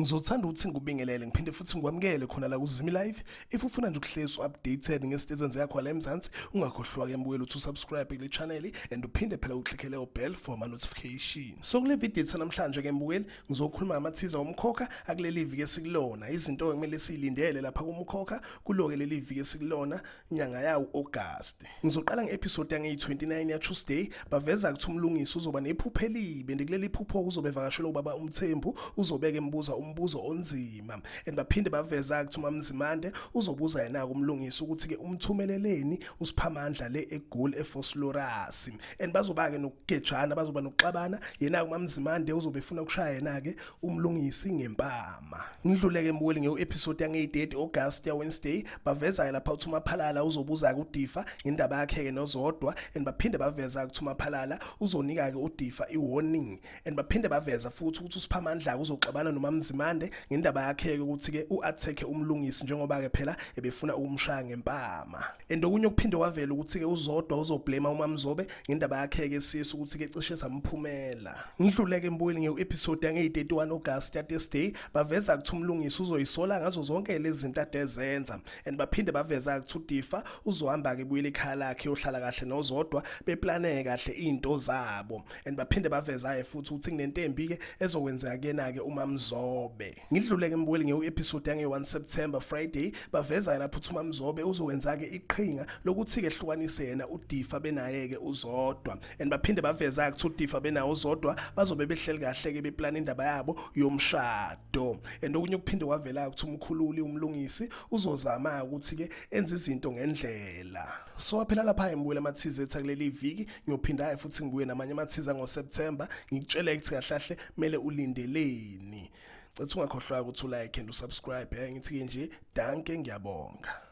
Ngizothanda ukuthi ngikubingelele ngiphinde futhi ngikwamukele khona la kuZimi Live. If ufuna nje ukuhlezi updated ngezinto ezenzeka khona la eMzansi, ungakhohlwa ke mbukeli ukuthi usubscribe kule channel and uphinde phela uclick leyo bell for ama notification. So kule video ethu namhlanje ke mbukeli, ngizokhuluma ngamathiza omkhokha akuleli viki esikulona, izinto ekumele siyilindele lapha kumkhokha kuloke leli viki esikulona inyanga yawo August. Ngizoqala nge-episode yangeyi-29 ya-Tuesday. Baveza ukuthi uMlungisi uzoba nephupho elibi and kuleli phupho uzobe evakashela ubaba uMthembu, uzobeke embuza umbuzo onzima. And baphinde baveza ukuthi uMaMzimande uzobuza yena kuMlungisi ukuthi-ke umthumeleleni uSiphamandla le eGoli eVosloorus. And bazoba-ke nokugejana, bazoba nokuxabana. Yena-ke uMaMzimande uzobe efuna ukushaya yena-ke uMlungisi ngempama. Ngidluleke mbukeli ngewu-episode yangeyi-30 August ya-Wednesday. Baveza-ke lapha ukuthi uMaphalala uzobuza-ke uDifa ngendaba yakhe-ke noZodwa and baphinde baveza ukuthi uMaphalala uzonika-ke uDifa i-warning. And baphinde baveza futhi ukuthi uSiphamandla-ke uzoxabana noMaMzimande ngendaba yakhe-ke ukuthi-ke u-attack uMlungisi njengoba-ke phela ebefuna ukumshaya ngempama. And okunye okuphinde kwavela ukuthi-ke uZodwa uzoblame uMaMzobe ngendaba yakhe-ke sisu ukuthi-ke cishe samphumela. Ngidluleke mbukeli ngewu-episode yangeyi-31 August ya-Thursday. Baveza ukuthi uMlungisi uzoyisola ngazo zonke lezi zinto ade ezenza and baphinde baveza ukuthi uDifa uzohamba-ke ebuyele ekhaya lakhe yohlala kahle noZodwa, beplaneke kahle iy'nto zabo. And baphinde baveza-ke futhi ukuthi kunento embi-ke ezokwenzeka kuyena-ke uMaMzobe. Ngidluleke mbukeli ngewu-episode yange-1 September Friday. Baveza lapho ukuthi uMaMzobe uzowenza-ke iqhinga lokuthi-ke ehlukanise yena uDifa benaye-ke uZodwa. And baphinde baveza ukuthi uDifa benawo uZodwa bazobe behleli kahle-ke beplana indaba yabo yomshado. And okunye okuphinde kwavela ukuthi umkhululi uMlungisi uzozama ukuthi-ke enze izinto ngendlela. So phela lapha ngibuyela amathiza ethu kuleli viki. Ngiyophinda futhi ngibuye namanye amathiza ngoSeptember, ngikutshele ukuthi kahle kahle kumele ulindeleni. Cethu ungakhohlwa ukuthi ulike and usubscribe. Ngithi-ke nje dankie, ngiyabonga.